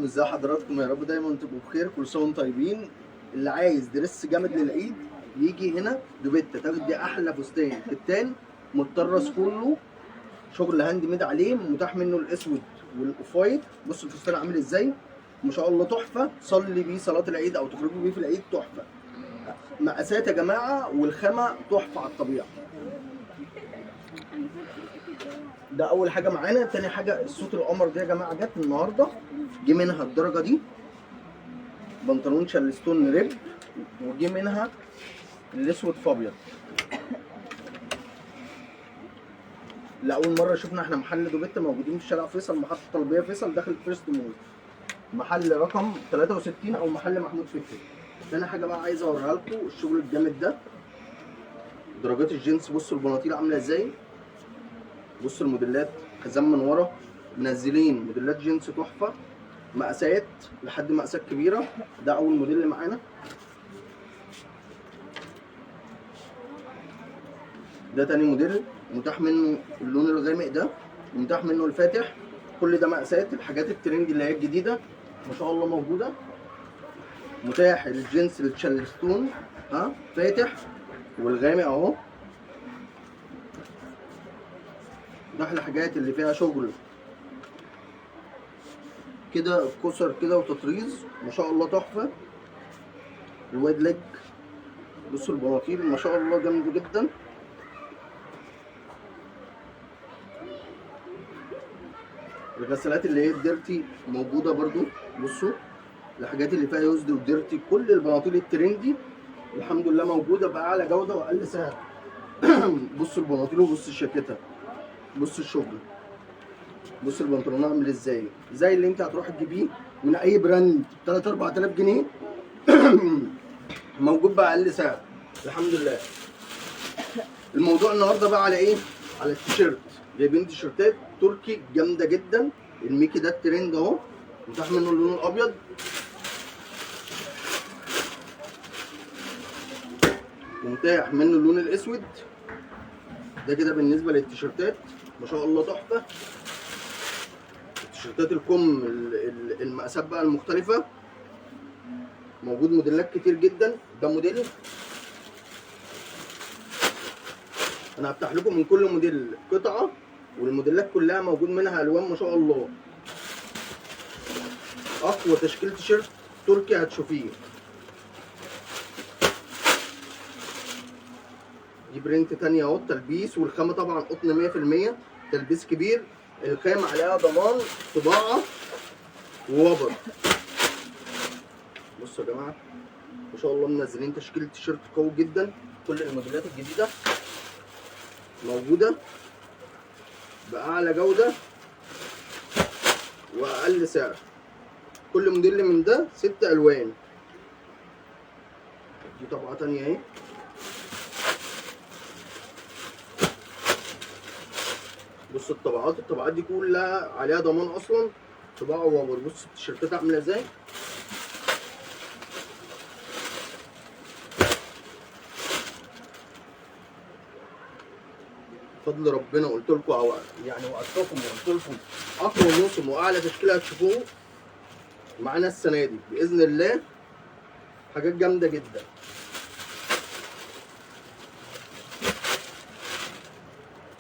عليكم، ازي حضراتكم؟ يا رب دايما تبقوا بخير، كل سنة وانتم طيبين. اللي عايز dress جامد للعيد يجي هنا دوبيتا، تاخدي احلى فستان كتان متطرز كله شغل hand made عليه، متاح منه الاسود وال off white. بص الفستان عامل ازاي، ما شاء الله تحفة. صلي بيه صلاة العيد او تخرجوا بيه في العيد، تحفة. مقاسات يا جماعة والخامه تحفة على الطبيعة. ده اول حاجة معانا. تاني حاجة الصوت القمر دي يا جماعة جت النهارده، جه منها الدرجة دي بنطلون شارلستون rib، وجه منها الاسود في ابيض. لاول مرة شفنا احنا محل دوبيتا موجودين في شارع فيصل، محطة طلبية فيصل، داخل فيرست مول، محل رقم 63 او محل محمود فكري. تاني حاجة بقى عايز اوريها لكم الشغل الجامد ده، درجات الجينز. بصوا البناطيل عامله ازاي، بصوا الموديلات، حزام من ورا، منزلين موديلات جينز تحفة، مقاسات لحد مقاسات كبيرة. ده اول موديل معانا. ده تاني موديل، متاح منه اللون الغامق ده، ومتاح منه الفاتح. كل ده مقاسات، الحاجات الترند اللي هي الجديدة ما شاء الله موجودة. متاح الجنس التشارلستون ها فاتح والغامق اهو. ده الحاجات اللي فيها شغل كده كسر كده وتطريز، ما شاء الله تحفة. ال wide leg، بصوا البناطيل ما شاء الله جامدة جدا. الغسالات اللي هي ال dirty موجودة برضو، بصوا الحاجات اللي فيها used و dirty، كل البناطيل ال trendy الحمد لله موجودة باعلى جوده واقل سعر. بصوا البناطيل وبصوا الشاكيته، بص الشغل، بص البنطلون عامل ازاي، زي اللي انت هتروح تجيبيه من اي brand 3 4000 جنيه موجود باقل سعر الحمد لله. الموضوع النهارده بقى على ايه؟ على التيشيرت. جايبين تيشيرتات تركي جامدة جدا، الميكي ده الترند اهو، متاح منه اللون الابيض، ومتاح منه اللون الاسود. ده كده بالنسبة للتيشيرتات ما شاء الله تحفة. التيشيرتات الكم المقاسات بقى المختلفة، موجود موديلات كتير جدا. ده موديل، انا هفتح لكم من كل موديل قطعه، والموديلات كلها موجود منها الوان ما شاء الله. اقوى تشكيل تيشيرت تركي هتشوفيه. دي print تانية اهو، التلبيس والخامه طبعا قطن 100%، تلبيس كبير، الخامة عليها ضمان طباعه ووبر. بصوا يا جماعة ما شاء الله منزلين تشكيل تيشيرت قوي جدا، كل الموديلات الجديدة موجودة باعلى جوده واقل سعر. كل موديل من ده 6 الوان. دي طبعه تانية اهي. بص الطبعات، الطبعات دي كلها عليها ضمان اصلا، طباعه ووبر. بص التيشيرتات عامله ازاي. فضل ربنا قلت لكم، يعني وقتكم وقلت لكم اقوى موسم واعلى تشكيله هتشوفوه معانا السنة دي باذن الله، حاجات جامدة جدا.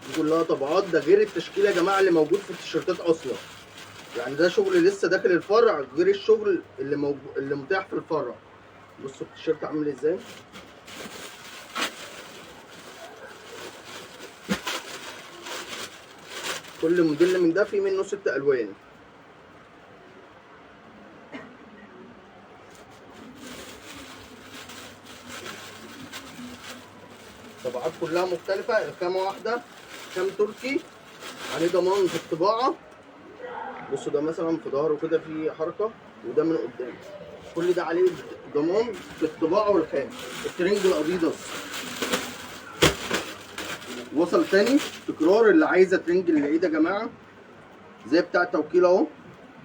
دي كلها طبعات، ده غير التشكيلة يا جماعة اللي موجود في التيشيرتات اصلا، يعني ده شغل لسه داخل الفرع غير الشغل اللي موجود اللي متاح في الفرع. بصوا التيشيرت عامل ازاي. كل موديل من ده في منه 6 الوان. طبعات كلها مختلفة، الخامة واحدة، خام تركي عليه ضمان في الطباعة. بصوا ده مثلا في ظهره كده في حركة، وده من قدام، كل ده عليه ضمان في الطباعة والخام. الترنج الاديداس وصل تاني، تكرار. اللي عايزه ترنج للعيد يا جماعة زي بتاع التوكيل اهو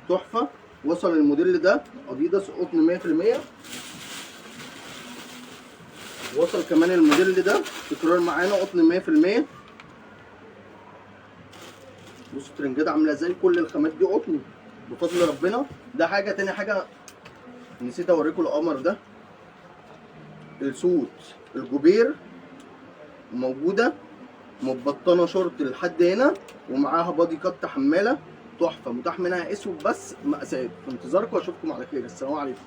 تحفة. وصل الموديل ده اديداس قطن 100%. وصل كمان الموديل ده تكرار معانا قطن 100%. بصوا الترنجات عامله ازاي، كل الخامات دي قطن بفضل ربنا، ده حاجة. تاني حاجة نسيت اوريكم القمر ده، السوت الجوبير موجودة متبطنه شورت لحد هنا، ومعاها بادي كات حماله تحفة، متاح منها اسود بس مقاسات. في انتظاركم واشوفكم على خير. السلام عليكم.